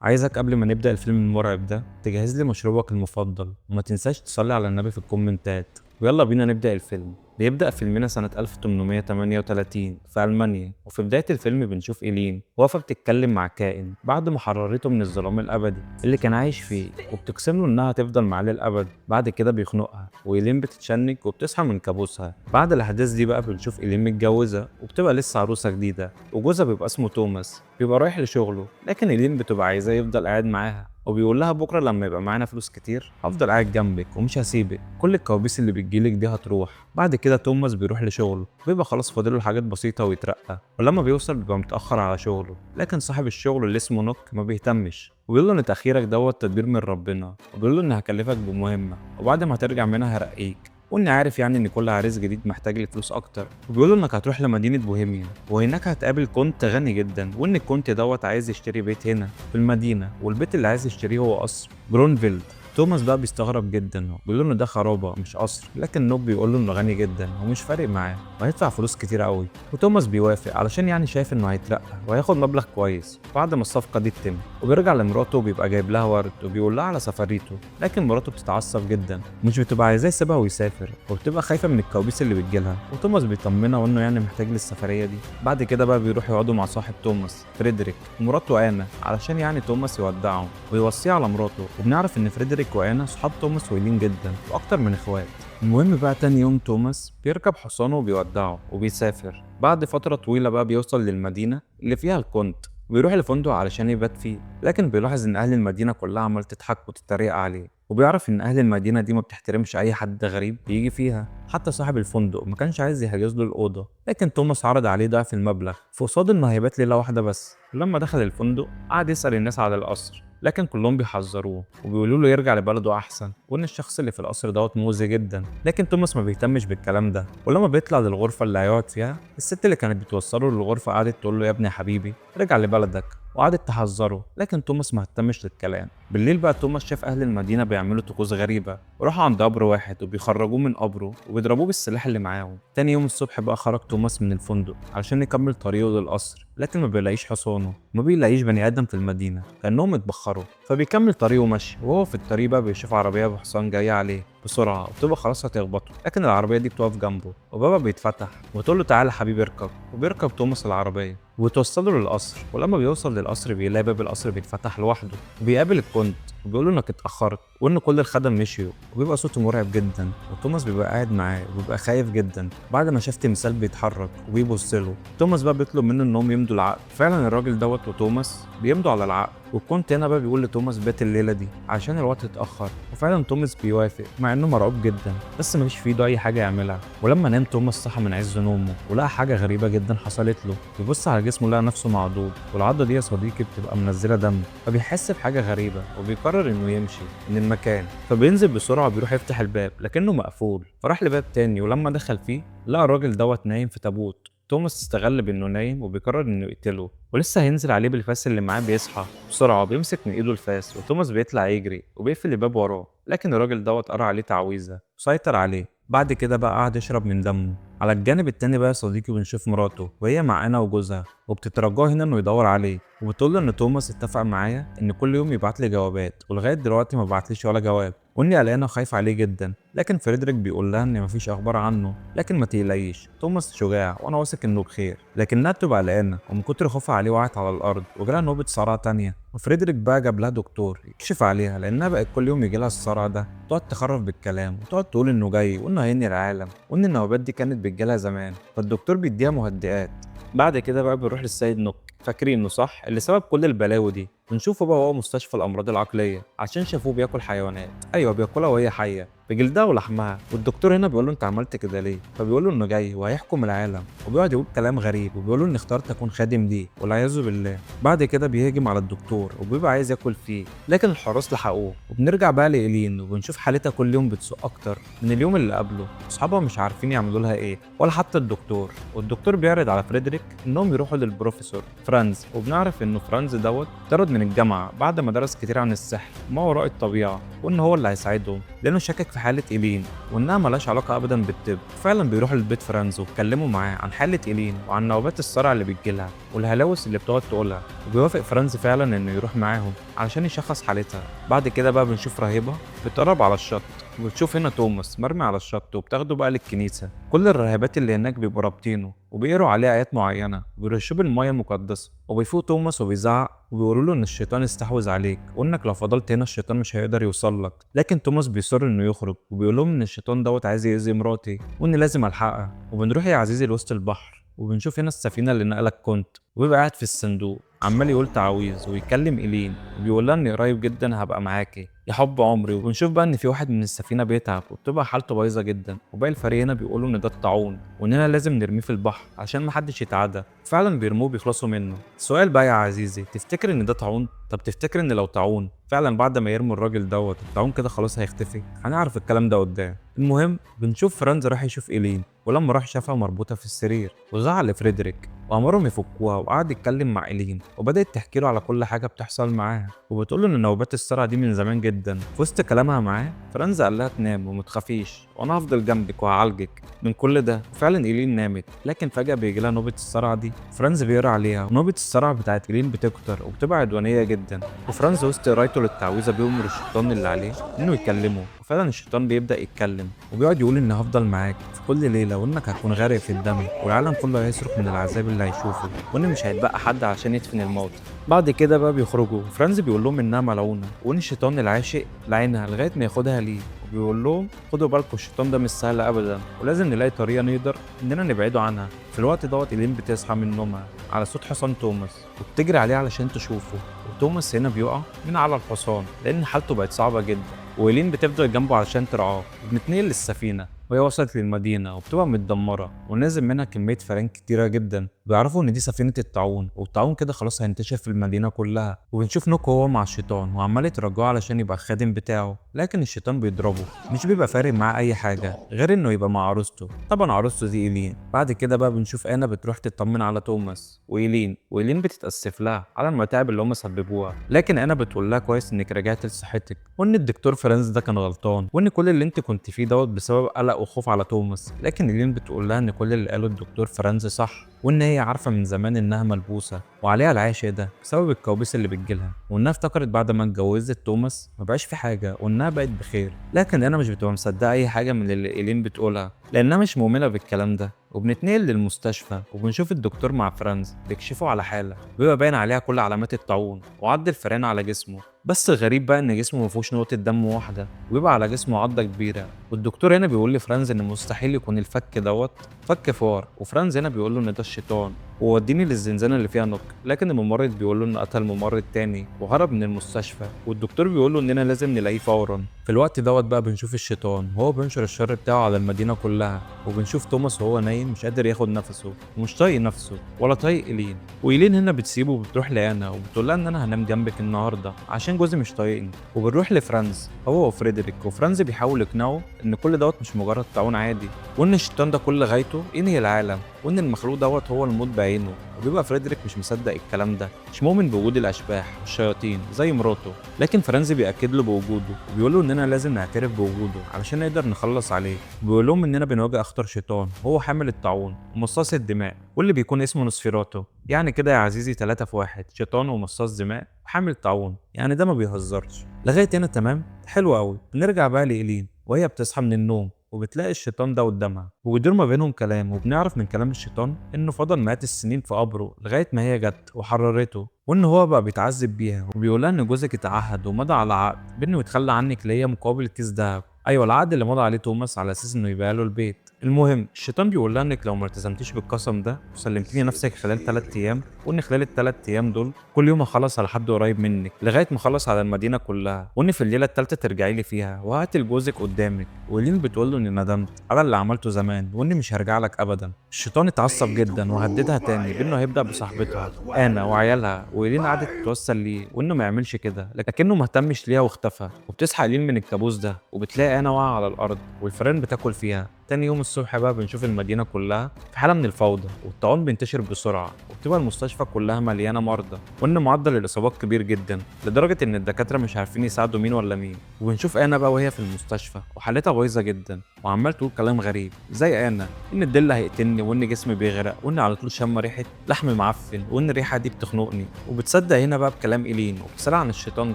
عايزك قبل ما نبدأ الفيلم المرعب ده تجهز لي مشروبك المفضل، وما تنساش تصلي على النبي في الكومنتات، ويلا بينا نبدأ الفيلم. بيبدأ فيلمنا سنة 1838 في ألمانيا، وفي بداية الفيلم بنشوف إيلين واقفة بتتكلم مع كائن بعد ما حررته من الظلام الأبدي اللي كان عايش فيه، وبتقسم له إنها تفضل معاه للأبد. بعد كده بيخنقها وإيلين بتتشنج وبتصحى من كابوسها. بعد الأحداث دي بقى بنشوف إيلين متجوزة وبتبقى لسه عروسة جديدة، وجوزها بيبقى اسمه توماس، بيبقى رايح لشغله، لكن إيلين بتبقى عايزاه يفضل قاعد معاها، وبيقول لها بكره لما يبقى معانا فلوس كتير هفضل قاعد جنبك ومش هسيبك، كل الكوابيس اللي بتجيلك دي هتروح. بعد كده توماس بيروح لشغله، بيبقى خلاص فاضله حاجات بسيطة ويترقى، ولما بيوصل بيبقى متاخر على شغله، لكن صاحب الشغل اللي اسمه نوك ما بيهتمش، وبيقول له ان تاخيرك دوت تدبير من ربنا، وبيقول له ان هكلفك بمهمة وبعد ما هترجع منها هرقيك، واني عارف يعني ان كل عريس جديد محتاج لفلوس اكتر. وبيقول له انك هتروح لمدينة بوهيميا وهناك هتقابل كونت غني جدا، وان الكونت دوت عايز يشتري بيت هنا في المدينة، والبيت اللي عايز يشتريه هو قصر جرونفيلد. توماس بقى بيستغرب جدا وبيقول له ان ده خرابه مش قصر، لكن نوب بيقول له انه غني جدا ومش فارق معاه وهيدفع فلوس كتير قوي، وتوماس بيوافق علشان يعني شايف انه هيترقى وهياخد مبلغ كويس بعد ما الصفقة دي تتم. وبيرجع لمراته وبيبقى جايب لها ورد وبيقول لها على سفريته، لكن مراته بتتعصب جدا ومش بتبقى عايزاه يسيبها ويسافر، وبتبقى خايفة من الكوابيس اللي بتجيلها، وتوماس بيطمنها وانه يعني محتاج للسفريه دي. بعد كده بقى بيروح يقعدوا مع صاحب توماس فريدريك ومراته انا علشان يعني توماس يودعهم ويوصيه على مراته، وبنعرف ان فريدريك وانا صحاب توماس وإيلين جدا واكتر من اخوات. المهم بقى تاني يوم توماس بيركب حصانه وبيودعه وبيسافر. بعد فترة طويلة بقى بيوصل للمدينة اللي فيها الكونت، وبيروح الفندق علشان يبات فيه، لكن بيلاحظ ان اهل المدينة كلها عمال تضحك وتتريق عليه، وبيعرف ان اهل المدينة دي ما بتحترمش اي حد غريب بيجي فيها، حتى صاحب الفندق ما كانش عايز يحجز له الأوضة، لكن توماس عرض عليه ضعف المبلغ في قصاد انه هيبات ليلة واحدة بس. لما دخل الفندق قعد يسأل الناس على القصر، لكن كلهم بيحذروه وبيقولوا له يرجع لبلده احسن، وان الشخص اللي في القصر دوت مؤذي جدا، لكن توماس ما بيهتمش بالكلام ده. ولما بيطلع للغرفة اللي هيقعد فيها، الست اللي كانت بتوصله للغرفة قعدت تقول له يا ابني يا حبيبي رجع لبلدك، وقعدت تحذره، لكن توماس ما اهتمش للكلام. بالليل بقى توماس شاف اهل المدينة بيعملوا طقوس غريبة، وراحوا عند قبر واحد وبيخرجوه من قبره وبيضربوه بالسلاح اللي معاهم. تاني يوم الصبح بقى خرج توماس من الفندق علشان يكمل طريقه للقصر، لكن ما بيلاقيش حصانه، ما بيلاقيش بني ادم في المدينة كانهم اتبخروا، فبيكمل طريقه مشي. وهو في الطريق بقى بيشوف عربية بحصان جاية عليه بسرعة وبتبقى خلاص هتخبطه، لكن العربية دي بتقف جنبه وبابا بيتفتح وتقول له تعالى حبيبي اركب، وبيركب توماس العربية وتوصله للقصر. ولما بيوصل للقصر بيلاقي باب القصر بيتفتح لوحده، وبيقابل الكونت وبيقول له انك اتاخرت وان كل الخدم مشيوا، وبيبقى صوته مرعب جدا، وتوماس بيبقى قاعد معاه وبيبقى خايف جدا بعد ما شاف تمثال بيتحرك وبيبص له. توماس بقى بيطلب منه انهم يمضوا العقد، فعلا الراجل دوت وتوماس بيمضوا على العقد، والكونت هنا بقى بيقول لتوماس بات الليلة دي عشان الوقت اتاخر، وفعلا توماس بيوافق مع انه مرعوب جدا، بس مفيش في ايده اي حاجة يعملها. ولما نام توماس صحى من عز نومه ولقى حاجة غريبة جدا حصلت له، بيبص على جسمه لقى نفسه معضوض، والعضه دي يا صديقي بتبقى منزله دم، فبيحس بحاجة غريبة وبيقرر انه يمشي من المكان، فبينزل بسرعة وبيروح يفتح الباب لكنه مقفول، فراح لباب تاني، ولما دخل فيه لقى الراجل دوت نايم في تابوت. توماس استغل بانه نايم وبيقرر انه يقتله، ولسه هينزل عليه بالفاس اللي معاه، بيصحى بسرعة وبيمسك من ايده الفاس، وتوماس بيطلع يجري وبيقفل الباب وراه، لكن الراجل دوت قرا عليه تعويذه وسيطر عليه. بعد كده بقى قعد يشرب من دمه. على الجانب التاني بقى يا صديقي بنشوف مراته وهي مع انا وجوزها، وبتترجاه هنا انه يدور عليه، وبتقول له ان توماس اتفق معايا ان كل يوم يبعت لي جوابات، ولغاية دلوقتي ما بعتليش ولا جواب، واني قلقانة وخايفة عليه جدا. لكن فريدريك بيقول لها ان مفيش اخبار عنه، لكن ما تقلقيش توماس شجاع وانا واثق انه بخير. لكنها بتبقى قلقانة ومن كتر خوفها عليه وقعت على الارض وجالها نوبه صرع تانية، وفريدريك بقى جاب لها دكتور يكشف عليها لانها بقت كل يوم يجي لها الصرع ده، تقعد تخرف بالكلام وتقعد تقول انه جاي وانه هينهي العالم وان النوبات دي كانت بتجيلها زمان، فالدكتور بيديها مهدئات. بعد كده بقى بنروح للسيد نوك، فاكرينه صح اللي سبب كل البلاوي دي، بنشوفه بقى وهو مستشفى الامراض العقلية عشان شافوه بياكل حيوانات، ايوه بياكلها وهي حيه بجلدها ولحمها. والدكتور هنا بيقول له انت عملت كده ليه؟ فبيقول له انه جاي وهيحكم العالم، وبيقعد يقول كلام غريب وبيقول له اني اخترت اكون خادم ليه والعياذ بالله. بعد كده بيهجم على الدكتور وبيبقى عايز ياكل فيه، لكن الحراس لحقوه. وبنرجع بقى لإيلين وبنشوف حالتها كل يوم بتسوء اكتر من اليوم اللي قبله، اصحابها مش عارفين يعملوا لها ايه ولا حتى الدكتور. والدكتور بيعرض على فريدريك انهم يروحوا للبروفيسور فرانز، وبنعرف انه فرانز دوت طرد من الجامعة بعد ما درس كتير عن السحر وما وراء الطبيعة، وان هو اللي هيساعدهم لانه شاكك في حاله ايلين وانها ملهاش علاقة ابدا بالطب. فعلا بيروحوا لبيت فرانز وبيتكلموا معاه عن حاله ايلين وعن نوبات الصرع اللي بتجيلها والهلاوس اللي بتقعد تقولها، وبيوافق فرانز فعلا انه يروح معاهم. علشان يشخص حالتها. بعد كده بقى بنشوف راهبة بتقرب على الشط، وبتشوف هنا توماس مرمي على الشط، وبتاخده بقى للكنيسة. كل الراهبات اللي هناك بيبقوا رابطينه وبيقروا عليه آيات معينة وبيرشوه بالمية المقدسة، وبيفوق توماس وبيزعق وبيقولوا له إن الشيطان استحوذ عليك وإنك لو فضلت هنا الشيطان مش هيقدر يوصل لك. لكن توماس بيصر إنه يخرج وبيقول لهم إن الشيطان دوت عايز يأذي مراتي وإن لازم ألحقها. وبنروح يا عزيزي لوسط البحر، وبنشوف هنا السفينة اللي نقلك كنت، وبيبقى قاعد في الصندوق عمال يقول تعاويذ ويكلم إيلين وبيقول لها إني قريب جدا هبقى معاكي يا حب عمري. وبنشوف بقى إن في واحد من السفينة بيتعب وبتبقى حالته بايظة جدا، وباقي الفريق هنا بيقولوا إن ده الطاعون وإننا لازم نرميه في البحر عشان محدش يتعدى. فعلا بيرموه بيخلصوا منه. السؤال بقى يا عزيزي، تفتكر إن ده طاعون؟ طب تفتكر إن لو طاعون فعلا بعد ما يرموا الراجل دوت الطاعون كده خلاص هيختفي؟ هنعرف الكلام ده قدام. المهم بنشوف فرانز راح يشوف إيلين، ولما راح شافها مربوطة في السرير وزعل لفريدريك وأمرهم يفكوها، وقعد يتكلم مع إيلين وبدأت تحكي له على كل حاجة بتحصل معاها، وبتقول له إن نوبات الصرع دي من زمان جدا. في وسط كلامها معاه فرانز قال لها تنام ومتخافيش وأنا هفضل جنبك وهعالجك من كل ده. وفعلا إيلين نامت، لكن فجأة بيجي لها نوبة الصرع دي. فرانز بيقرا عليها ونوبة الصرع بتاعت إيلين بتكتر وبتبقى عدوانية جدا، وفرانز وسط قرايته للتعويذة بيأمر الشيطان اللي عليه إنه يكلمه، وفعلا الشيطان بيبدأ يتكلم وبيقعد يقول إن هفضل معاك في كل ليلة وإنك هتكون غارق في الدم والعالم كله هيصرخ من العذاب اللي هيشوفه وإن مش هيتبقى حد عشان يدفن الموت. بعد كده بقى بيخرجوا، فرانز بيقول لهم إنها ملعونة وإن الشيطان العاشق لعينها لغاية ما ياخدها ليه، وبيقول لهم خدوا بالكم الشيطان ده مش سهل أبدا ولازم نلاقي طريقة نقدر إننا نبعده عنها. في الوقت دوت إيلين بتصحى من نومها على صوت حصان توماس وبتجري عليه علشان تشوفه، وتوماس هنا بيقع من على الحصان لأن حالته بقت صعبة جدا، وإيلين بتفضل جنبه علشان ترعاه. وبنتنقل للسفينة وهي وصلت للمدينة وبتبقى متدمرة ونازل منها كمية فئران كتيرة جدا. بيعرفوا إن دي سفينة الطاعون والطاعون كده خلاص هينتشر في المدينة كلها. وبنشوف نوك وهو مع الشيطان وعمال يترجاه علشان يبقى الخادم بتاعه، لكن الشيطان بيضربه مش بيبقى فارق معاه أي حاجة غير إنه يبقى مع عروسته، طبعا عروسته دي إيلين. بعد كده بقى بنشوف آنا بتروح تطمن على توماس وإيلين، وإيلين بتتأسف لها على المتاعب اللي هم سببوها، لكن آنا بتقول لها كويس إنك رجعت لصحتك وإن الدكتور فرانز ده كان غلطان وإن كل اللي أنت كنت فيه دوت بسبب قلق وخوف على توماس. لكن إيلين بتقول لها إن كل اللي قاله الدكتور فرانز صح وإن هي عارفة من زمان إنها ملبوسة وعليها العاشق ده بسبب الكوابيس اللي بتجيلها، وإنها افتكرت بعد ما اتجوزت توماس ما بقاش في حاجة وإنها بقت بخير. لكن أنا مش بتبقى مصدقة أي حاجة من اللي إيلين بتقولها لأنها مش مؤمنة بالكلام ده. وبنتنقل للمستشفى وبنشوف الدكتور مع فرانز بيكشفوا على حالة بيبقى باين عليها كل علامات الطاعون وعض الفئران على جسمه، بس الغريب بقى ان جسمه ما فيهوش نقطة دم واحدة وبيبقى على جسمه عضة كبيرة. والدكتور هنا بيقول لفرانز ان مستحيل يكون الفك دوت فك فار، وفرانز هنا بيقول له ان ده الشيطان ووديني للزنزانة اللي فيها نوك، لكن الممرض بيقول له انه قتل ممرض تاني وهرب من المستشفى، والدكتور بيقول له اننا لازم نلاقيه فورا. في الوقت دوت بقى بنشوف الشيطان وهو بينشر الشر بتاعه على المدينة كلها، وبنشوف توماس وهو نايم مش قادر ياخد نفسه ومش طايق نفسه ولا طايق إيلين. وإيلين هنا بتسيبه وبتروح لآنا وبتقول لها ان انا هنام جنبك النهارده عشان جوزي مش طايقني. وبنروح لفرانز هو وفريدريك، وفرانز بيحاول يقنعه ان كل دوت مش مجرد طاعون عادي وان الشيطان ده كل غايته ينهي العالم وان المخلوق دوت هو الموت بعينه. وبيبقى فريدريك مش مصدق الكلام ده، مش مؤمن بوجود الاشباح والشياطين زي مراته، لكن فرانز بيأكد له بوجوده وبيقول له اننا لازم نعترف بوجوده علشان نقدر نخلص عليه. وبيقول لهم اننا بنواجه اخطر شيطان هو حامل الطاعون ومصاص الدماء واللي بيكون اسمه نوسفيراتو. يعني كده يا عزيزي 3 في 1، شيطان ومصاص دماء وحامل طاعون، يعني ده ما بيهزرش. لغاية هنا تمام حلو قوي. بنرجع بقى لإيلين وهي بتصحى من النوم وبتلاقي الشيطان ده قدامها وبيدور ما بينهم كلام، وبنعرف من كلام الشيطان انه فضل مئات السنين في قبره لغاية ما هي جت وحررته وان هو بقى بيتعذب بيها، وبيقولها ان جوزك اتعهد ومضى على عقد بانه يتخلى عنك ليا مقابل كيس ذهب. ايوه العقد اللي مضى عليه توماس على اساس انه يبيع له البيت. المهم الشيطان بيقول لها انك لو ما التزمتيش بالقسم ده وسلمتيني نفسك خلال 3 ايام، وان خلال ال3 ايام دول كل يوم هخلص على حد قريب منك لغاية ما اخلص على المدينة كلها، وان في الليلة الثالثة ترجعي لي فيها وهقتل جوزك قدامك. وإيلين بتقول له اني ندمت على اللي عملته زمان واني مش هرجع لك ابدا. الشيطان اتعصب جدا وهددها تاني بانه هيبدا بصاحبتها انا وعيالها، وإيلين قعدت تتوسل ليه وانه ما يعملش كده لكنه ما اهتمش ليها واختفى. وبتصحى إيلين من الكابوس ده وبتلاقي انا واقعه على الارض والفئران بتاكل فيها. تاني يوم الصبح بقى بنشوف المدينة كلها في حالة من الفوضى، والطاعون بينتشر بسرعة، وبتبقى المستشفى كلها مليانة مرضى، وإن معدل الإصابات كبير جدا لدرجة إن الدكاترة مش عارفين يساعدوا مين ولا مين. وبنشوف آنا بقى وهي في المستشفى وحالتها بايظة جدا، وعمال تقول كلام غريب زي آنا إن الدل هيقتلني، وإن جسمي بيغرق، وإن على طول شامة ريحة لحم معفن، وإن الريحة دي بتخنقني. وبتصدق هنا بقى بكلام إيلين وبتسألها عن الشيطان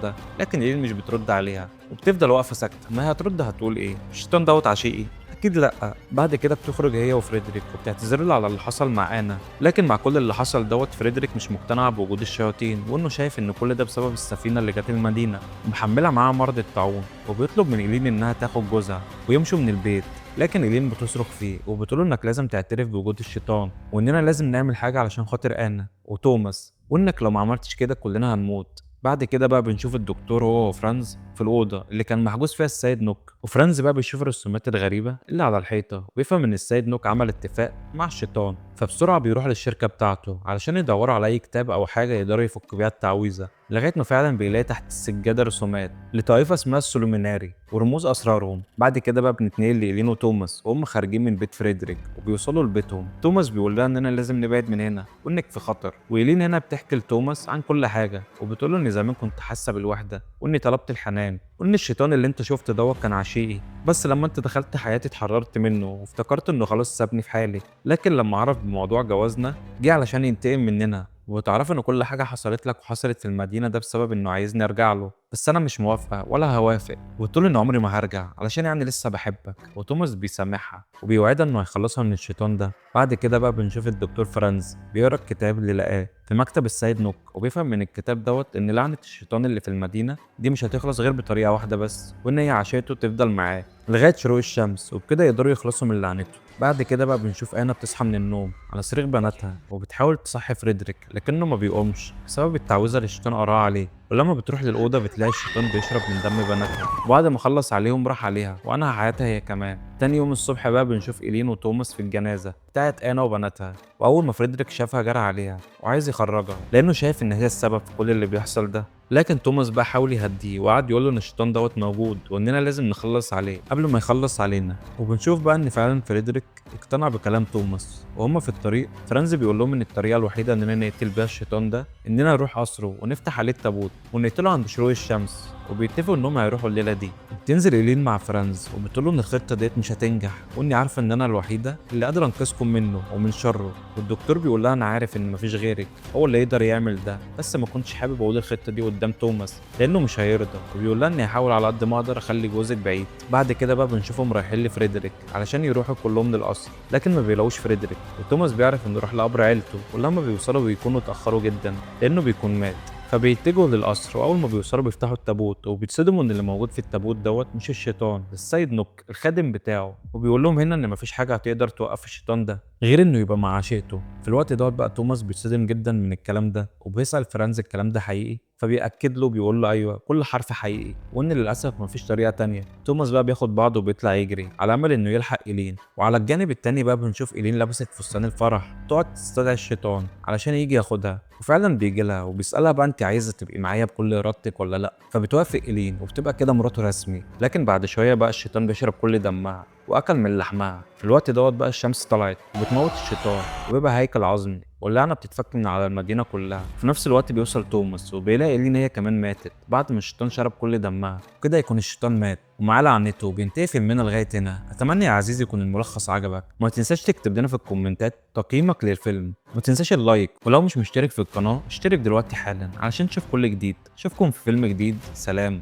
ده، لكن إيلين مش بترد عليها وبتفضل واقفة ساكتة. ما هي هترد هتقول إيه؟ الشيطان دوت عشيقي؟ أكيد لأ. بعد كده بتخرج هي وفريدريك وبتعتذر له على اللي حصل مع آنا، لكن مع كل اللي حصل دوت فريدريك مش مقتنع بوجود الشياطين، وإنه شايف إن كل ده بسبب السفينة اللي جت المدينة ومحملة معاها مرض الطاعون، وبيطلب من إيلين إنها تاخد جوزها ويمشوا من البيت. لكن إيلين بتصرخ فيه وبتقوله إنك لازم تعترف بوجود الشيطان، وإننا لازم نعمل حاجة علشان خاطر آنا وتوماس، وإنك لو ما عملتش كده كلنا هنموت. بعد كده بقى بنشوف الدكتور هو وفرانز في الأوضة اللي كان محجوز فيها السيد نوك، وفرانز بقى بيشوف الرسومات الغريبة اللي على الحيطة وبيفهم إن السيد نوك عمل اتفاق مع الشيطان، فبسرعة بيروح للشركة بتاعته علشان يدوروا على أي كتاب أو حاجة يقدروا يفكوا بيها التعويذة، لغاية ما فعلا بيلاقي تحت السجادة رسومات لطائفة اسمها السولوميناري ورموز أسرارهم. بعد كده بقى بنتنقل لإيلين وتوماس وهم خارجين من بيت فريدريك وبيوصلوا لبيتهم. توماس بيقول لها إننا لازم نبعد من هنا وإنك في خطر، وإيلين هنا بتحكي لتوماس عن كل حاجة وبتقول له إن زمان كنت حاسة بالوحدة وإني طلبت الحنان وإن الشيطان اللي أنت شفته دوت كان عشيقي، بس لما أنت دخلت حياتي اتحررت منه وافتكرت إنه خلاص سابني في حالي، لكن لما عرف بموضوع جوازنا جه علشان ينتقم مننا، وتعرف إن كل حاجة حصلت لك وحصلت في المدينة ده بسبب إنه عايزني أرجع له، بس أنا مش موافقة ولا هوافق، وتقول إن عمري ما هرجع علشان يعني لسه بحبك. وتوماس بيسامحها وبيوعدها إنه هيخلصها من الشيطان ده. بعد كده بقى بنشوف الدكتور فرانز بيقرا الكتاب اللي لقاه في مكتب السيد نوك، وبيفهم من الكتاب دوت إن لعنة الشيطان اللي في المدينة دي مش هتخلص غير بطريقة واحدة بس، وإن هي عشيته تفضل معاه لغاية شروق الشمس، وبكده يقدروا يخلصوا من لعنته. بعد كده بقى بنشوف آنا بتصحى من النوم على صريخ بناتها وبتحاول تصحي فريدريك لكنه ما بيقومش بسبب التعويذة اللي الشيطان قراها عليه، ولما بتروح للأوضة بتلاقي الشيطان بيشرب من دم بناتها، وبعد ما خلص عليهم راح عليها وأنهى حياتها هي كمان. تاني يوم الصبح بقى بنشوف إيلين وتوماس في الجنازة بتاعت آنا وبناتها، وأول ما فريدريك شافها جرى عليها وعايز يخرجها لأنه شايف إن هي السبب في كل اللي بيحصل ده، لكن توماس بقى حاول يهديه وقعد يقول له ان الشيطان دوت موجود واننا لازم نخلص عليه قبل ما يخلص علينا. وبنشوف بقى ان فعلا فريدريك اقتنع بكلام توماس، وهما في الطريق فرانز بيقول لهم ان الطريقه الوحيده اننا نقتل بيها الشيطان ده اننا نروح قصره ونفتح عليه التابوت ونقتله عند شروق الشمس، وبيتفقوا انهم هيروحوا الليله دي. بتنزل إيلين مع فرانز وبتقول له ان الخطه ديت مش هتنجح واني عارفه ان انا الوحيده اللي قادره انقذكم منه ومن شره، والدكتور بيقول لها انا عارف ان مفيش غيرك هو اللي يقدر يعمل ده، بس ما كنتش حابب اقول الخطه دي قدام توماس لانه مش هيرضى، وبيقول لها اني هحاول على قد ما اقدر اخلي جوزك بعيد. بعد كده بقى بنشوفهم رايحين لفريدريك علشان يروحوا كلهم للقصر، لكن ما بيلاقوش فريدريك، وتوماس بيعرف انه راح لقبر عيلته، ولما بيوصلوا بيكونوا اتاخروا جدا لانه بيكون مات، فبيتجهوا للقصر، واول ما بيوصلوا بيفتحوا التابوت وبيتصدموا ان اللي موجود في التابوت دوت مش الشيطان، ده السيد نوك الخادم بتاعه، وبيقول لهم هنا ان مفيش حاجه هتقدر توقف الشيطان ده غير انه يبقى مع عشيقته. في الوقت دوت بقى توماس بيتصدم جدا من الكلام ده وبيسال فرانز الكلام ده حقيقي، فبيأكد له بيقول له ايوه كل حرف حقيقي وان للاسف مفيش طريقه تانية. توماس بقى بياخد بعضه وبيطلع يجري على امل انه يلحق إيلين. وعلى الجانب التاني بقى بنشوف إيلين لبست فستان الفرح تقعد تستدعي الشيطان علشان يجي ياخدها، وفعلا بيجي لها وبيسالها بقى انت عايزه تبقي معايا بكل ارادتك ولا لا، فبتوافق إيلين وبتبقى كده مراته رسمي. لكن بعد شويه بقى الشيطان بيشرب كل دمها واكل من لحمها. في الوقت دوت بقى الشمس طلعت وبتموت الشيطان وبيبقى هيكل عظمي واللعنه بتتفك من على المدينه كلها. في نفس الوقت بيوصل توماس وبيلاقي إيلين هي كمان ماتت بعد ما الشيطان شرب كل دمها، وكده يكون الشيطان مات ومعاه لعنته. وبينتهي فيلمنا لغايه هنا. اتمنى يا عزيزي يكون الملخص عجبك، وما تنساش تكتب لنا في الكومنتات تقييمك للفيلم، وما تنساش ال like، ولو مش مشترك في القناه اشترك دلوقتي حالا علشان تشوف كل جديد. اشوفكم في فيلم جديد، سلام.